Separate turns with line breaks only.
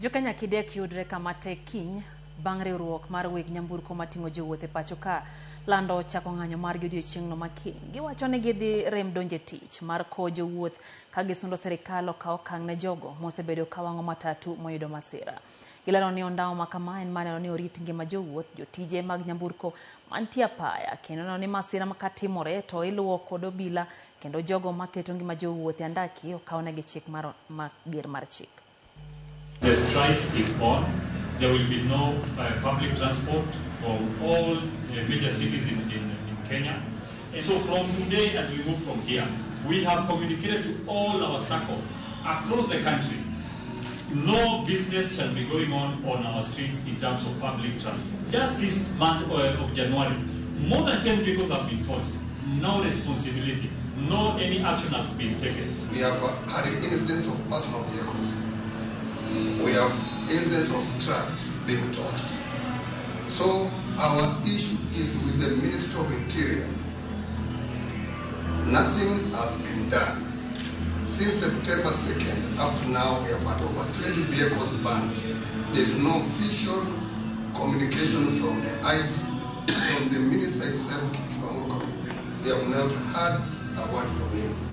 Jokenya kidek yudre kama tek kiny bang' riwruok mar weg nyamburko mating'o jowuoth e pacho ka lando chako ng'anyo margi odiochieng'no ma kiny. Giwacho ni gidhi rem donjo e tich mar kowo jowuoth ka gisundo sirikal okaw okang' ne jogo mosebedo ka wang'o matatu moyudo masira. Gilero ni ondamo ma kama en mar neno ni orit ngima jowuoth, jotije mag nyamburko mantie apaya kendo neno ni masira katimore to iluwo kod obila kendo jogo maketo ngima jowuoth e andaki okawnegi chik mar mager mar chik.
The strike is on. There will be no public transport from all major cities in Kenya. And so from today, as we move from here, we have communicated to all our circles across the country, no business shall be going on our streets in terms of public transport. Just this month of January, more than 10 vehicles have been torched. No responsibility, no any action has been taken.
We have had incidents of personal vehicles. We have incidents of trucks being torched. So our issue is with the Ministry of Interior. Nothing has been done. Since September 2nd up to now, we have had over 20 vehicles banned. There's no official communication from the IG, from the minister himself, Kipchumba Murkomen. We have not heard a word from him.